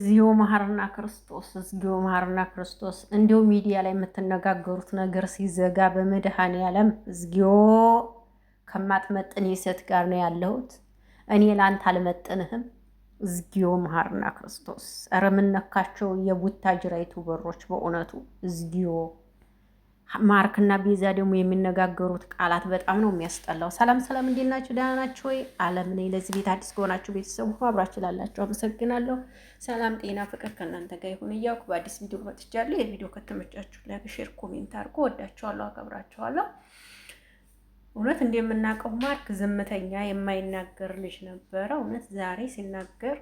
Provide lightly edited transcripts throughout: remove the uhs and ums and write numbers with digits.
እግዚኦ መሐረነ ክርስቶስ፣ እግዚኦ መሐረነ ክርስቶስ። እንዲሁ ሚዲያ ላይ የምትነጋገሩት ነገር ሲዘጋ በመድኃኔዓለም እግዚኦ። ከማትመጥን የሴት ጋር ነው ያለሁት እኔ ለአንተ አልመጥንህም። እግዚኦ መሐረነ ክርስቶስ። ኧረ ምን ነካቸው የቡታጅራ ዩቱበሮች በእውነቱ እግዚኦ። ማርክና ቤዛ ደግሞ የሚነጋገሩት ቃላት በጣም ነው የሚያስጠላው። ሰላም ሰላም፣ እንዴት ናችሁ? ደህና ናችሁ ወይ? አለም ነኝ። ለዚህ ቤት አዲስ ከሆናችሁ ቤተሰቡ አብራችሁ ላላችሁ አመሰግናለሁ። ሰላም፣ ጤና፣ ፍቅር ከእናንተ ጋር ይሁን እያልኩ በአዲስ ቪዲዮ መጥቻለሁ። የቪዲዮ ከተመቻችሁ like፣ share፣ comment አድርጎ ወዳችኋለሁ፣ አከብራችኋለሁ። እውነት እንደምናውቀው ማርክ ዝምተኛ የማይናገር ልጅ ነበረ። እውነት ዛሬ ሲናገር፣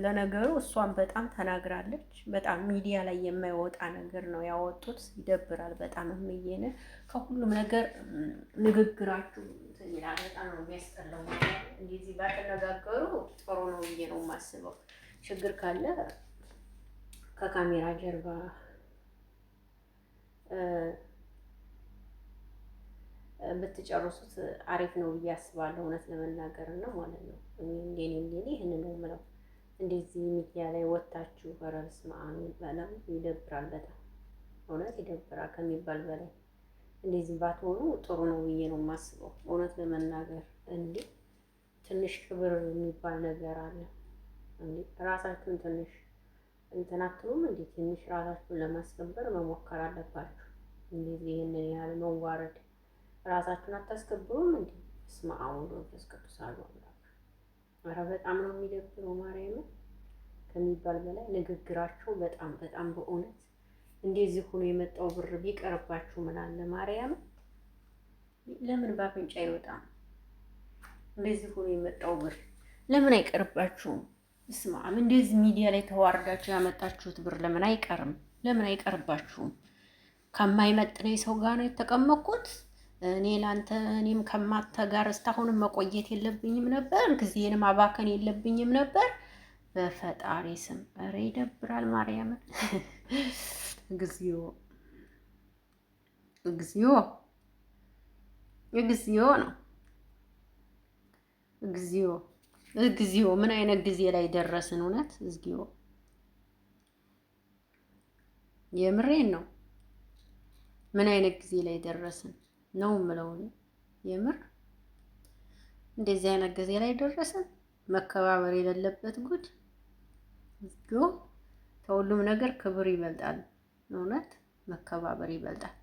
ለነገሩ እሷን በጣም ተናግራለች። በጣም ሚዲያ ላይ የማይወጣ ነገር ነው ያወጡት። ይደብራል በጣም እምዬን ከሁሉም ነገር ንግግራችሁ ይላል። በጣም ነው የሚያስጠላው። እንደዚህ ባትነጋገሩ ጥሩ ነው ብዬ ነው የማስበው። ችግር ካለ ከካሜራ ጀርባ ብትጨርሱት አሪፍ ነው ብዬ አስባለሁ። እውነት ለመናገር ነው ማለት ነው። እንደኔ እንደኔ ይህን ነው የምለው። እንደዚህ ሚዲያ ላይ ወጥታችሁ ኧረ በስመ አብ በጣም ይደብራል። በጣም እውነት ይደብራል ከሚባል በላይ እንደዚህ ባትሆኑ ጥሩ ነው ብዬ ነው የማስበው። እውነት ለመናገር እንዴ ትንሽ ክብር የሚባል ነገር አለ እንዴ። ራሳችሁን ትንሽ እንትን አትሉም እንዴ? ትንሽ ራሳችሁን ለማስከበር መሞከር አለባችሁ። እንደዚህ ይህንን ያህል መዋረድ ራሳችሁን አታስከብሩም እንዴ? እስመ አብ ወወልድ ወመንፈስ ቅዱስ አሐዱ አምላክ። ኧረ በጣም ነው የሚደብረው ማርያምን ከሚባል በላይ ንግግራቸው በጣም በጣም በእውነት እንደዚህ ሆኖ የመጣው ብር ቢቀርባችሁ ምን አለ ማርያምን፣ ለምን ባፍንጫ አይወጣም? እንደዚህ ሆኖ የመጣው ብር ለምን አይቀርባችሁም? እስመ አብ እንደዚህ ሚዲያ ላይ ተዋርዳችሁ ያመጣችሁት ብር ለምን አይቀርም? ለምን አይቀርባችሁም? ከማይመጥነኝ ሰው ጋር ነው የተቀመጥኩት። እኔ ላንተ እኔም ከማተ ጋር እስካሁንም መቆየት የለብኝም ነበር፣ ጊዜንም አባከን የለብኝም ነበር። በፈጣሪ ስም ኧረ ይደብራል። ማርያምን እግዚኦ እግዚኦ እግዚኦ ነው እግዚኦ እግዚኦ። ምን አይነት ጊዜ ላይ ደረስን? እውነት እግዚኦ፣ የምሬን ነው። ምን አይነት ጊዜ ላይ ደረስን? ነው የምለው እኔ የምር እንደዚህ አይነት ጊዜ ላይ ደረስን። መከባበር የሌለበት ጉድ እግዚኦ። ከሁሉም ነገር ክብር ይበልጣል። እውነት መከባበር ይበልጣል።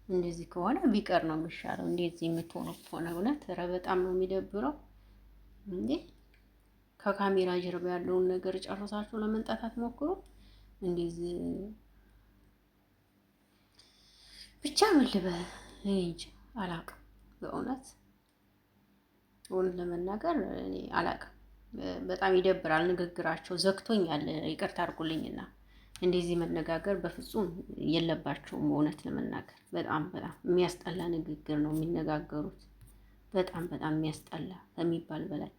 እንደዚህ ከሆነ ቢቀር ነው የሚሻለው። እንደዚህ የምትሆነው ከሆነ እውነት ኧረ በጣም ነው የሚደብረው። እንዴ ከካሜራ ጀርባ ያለውን ነገር ጨርሳችሁ ለመንጣት አትሞክሩ። እንደዚህ ብቻ ምን ልበል እኔ እንጃ አላቅም። በእውነት እውነት ለመናገር እኔ አላቅም። በጣም ይደብራል ንግግራቸው፣ ዘግቶኛል። ይቅርታ አድርጉልኝና እንደዚህ መነጋገር በፍጹም የለባቸውም። እውነት ለመናገር በጣም በጣም የሚያስጠላ ንግግር ነው የሚነጋገሩት። በጣም በጣም የሚያስጠላ ከሚባል በላይ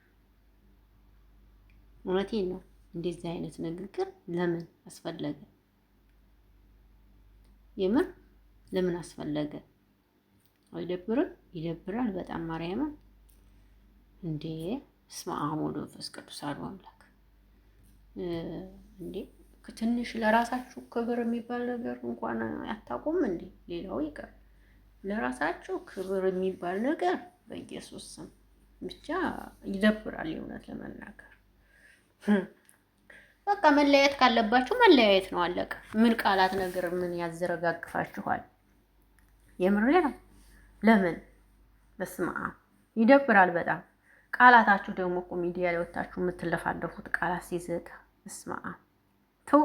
እውነቴን ነው። እንደዚህ አይነት ንግግር ለምን አስፈለገ? የምር ለምን አስፈለገ? አይደብርም? ይደብራል በጣም ማርያምን። እንዴ እስመ አብ ወወልድ ወመንፈስ ቅዱስ አሐዱ አምላክ። እንዴ ትንሽ ለራሳችሁ ክብር የሚባል ነገር እንኳን አታውቁም እንዴ? ሌላው ይቀር ለራሳችሁ ክብር የሚባል ነገር በኢየሱስ ስም ብቻ ይደብራል። የእውነት ለመናገር በቃ መለያየት ካለባችሁ መለያየት ነው፣ አለቀ። ምን ቃላት ነገር ምን ያዘረጋግፋችኋል? የምሬ ነው። ለምን በስመ አብ ይደብራል በጣም ቃላታችሁ ደግሞ እኮ ሚዲያ ላይ ወታችሁ የምትለፋለፉት ቃላት ሲዘጋ በስመ አብ ቱ